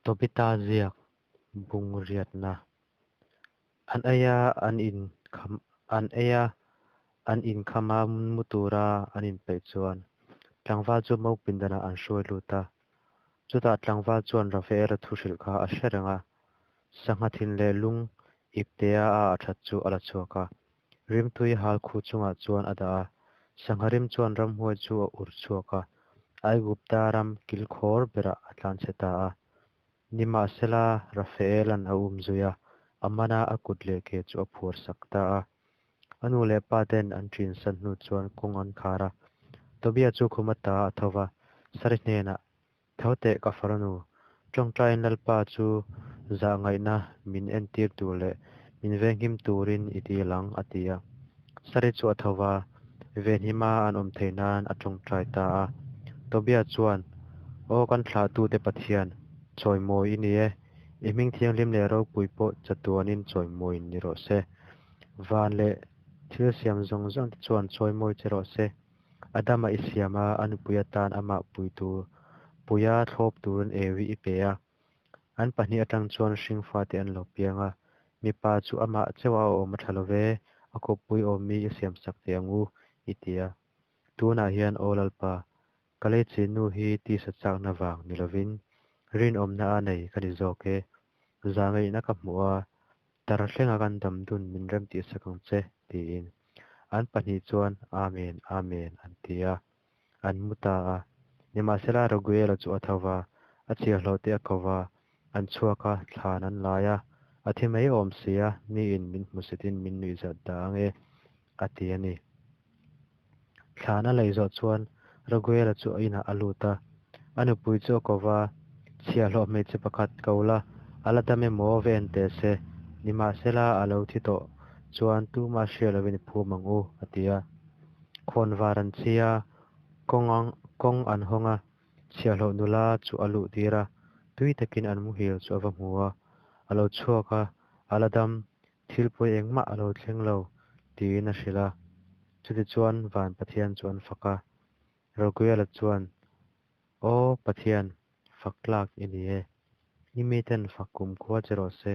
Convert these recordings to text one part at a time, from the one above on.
Tobita ziak bung riatna. An eia an inkham an eia an inkhama mu tura an inpeih chuan tlangval chu mo pindanah an hruai lut a. Chutah tlangval chuan Rafaela thu hrilh kha a hre reng a, sangha thin leh lung iptea a ah that chu a la chhuak a, rimtui hal khu chungah chuan a dah a. Sangha rim chuan ramhuai chu a ur chhuak a, Aigupta ram kilkhawr berah a tlanchhe ta a. Nimahsela, Rafaela'n a umzui a, a man a, a kut leh ke chu a phuar sak ta a. A nu leh pa ten an ṭinsan hnu chuan kawng an khar a. Tobia chu khum ata a tho va, Sari hnenah, Tho teh ka farnu, ṭawngṭaiin Lalpa chu zahngaihna min entir tur leh min venghim turin i dil ang, a ti a. Sari chu a tho va, venhima an awm theih nan a ṭawngṭai ta a. Tobia chuan, Aw kan thlahtute Pathian, chawimawi i ni e, i hming thianghlim leh ropui pawh chatuanin chawimawi ni rawh se. Van leh thil siam zawng zawngte chuan chawimawi che rawh se. Adama i siam a, a nupui atan amah pui tur puia thlawp turin Evi i pe a. An pahnih atang chuan hringfate an lo piang a, mipa chu amah chauha a awm a tha lo ve, a kawppui awm mi i siamsak teh ang u, i ti a. Tunah hian Aw Lalpa, ka leichi nu hi tisa chakna vang ni lovin rinawmna a nei ka ni zawk e. Zahngaihna ka hmuh a, tar thlenga kan dam dun min remtihsak ang che, tiin. An pahnih chuan, Amen, Amen, an ti a, an mu ta a. Nimahsela, Raguela chu a tho va, a chhiahhlawhte a ko va, an chhuak a, thlan an lai a. A thi mai awm si a, miin min hmusitin min nuihzat dah ang e, a ti a ni. Thlan a lei zawh chuan Raguela chu a inah a lut a, a nupui chu a ko va, Chhiahhlawh hmeichhe pakhat ko la, a la dam emaw ve en teh se, nimahsela a lo thi tawh chuan tumah hria lovin i phum ang u, a ti a. Khawnvar an chi a, kawng kawng an hawng a, chhiahhlawh nula chu a luh tir a, tui takin an muhil chu a va hmu a, a lo chhuak a, a la dam, Thil pawi engmah a lo thleng lo, tiin a hrilh a. Chutichuan Van Pathian chu an fak a. Raguela chuan, Aw Pathian, fak tlak i ni e. I miten fak kumkhua che rawh se.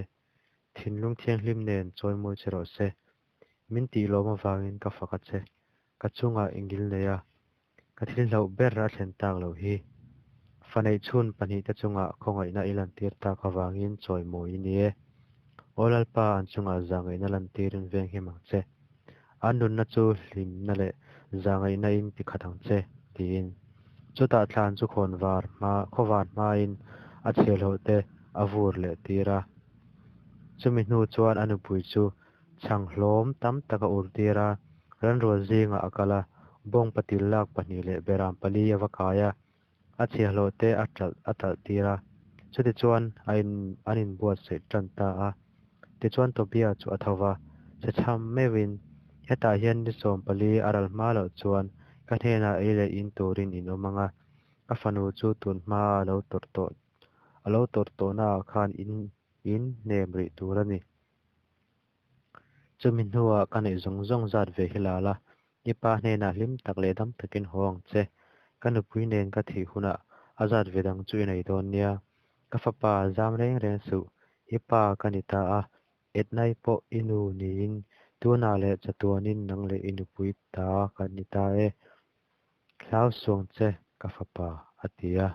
Thinlung thianghlim nen chawimawi che rawh se. Min tih lawm avangin ka fak a che. Ka chungah i ngil nei a, Ka thil hlauh ber a thlen tak loh hi. Fa neih chhun pahnihte chungah khawngaihna i lantir tak avangin chawimawi i ni e. Aw Lalpa, an chungah zahngaihna lantirin venghim ang che. An nunna chu hlimna leh zahngaihna in tikhat ang che, tiin. Chutah thlan chu khawnvar hma, khawvar hmain a chhiahhlawhte a vur leh tir a. Chumi hnu chuan a nupui chu Chhang hlawm tam tak a ur tir a, ranrual zingah a kal a, bawng patil lak pahnih leh beram pali a va kai a, a chhiahhlawh te a talh a talh tir a. Chutichuan a in an inbuatsaih tan ta a. Tichuan Tobia chu a tho va, che chham meuhin, Hetah hian ni 14 a ral hma loh chuan ka hnenah ei leh in turin in awm ang a, ka fanu chu tun hmaa a lo tawrh tawh a lo tawrh tawhnaah khan in in hnem rih tur a ni. Chumi hnuah ka neih zawng zawng zat ve hi la la, i pa hnenah hlim tak leh dam takin haw ang che. Ka nupui nen ka thih hunah a zat ve dang chu i nei dawn nia. Ka fapa zam reng reng suh, i pa ka ni ta a, Edna-i pawh i nu niin tunah leh chatuanin nang leh i nupui ta ka ni ta e. Hlau suang che ka fapa, a ti a.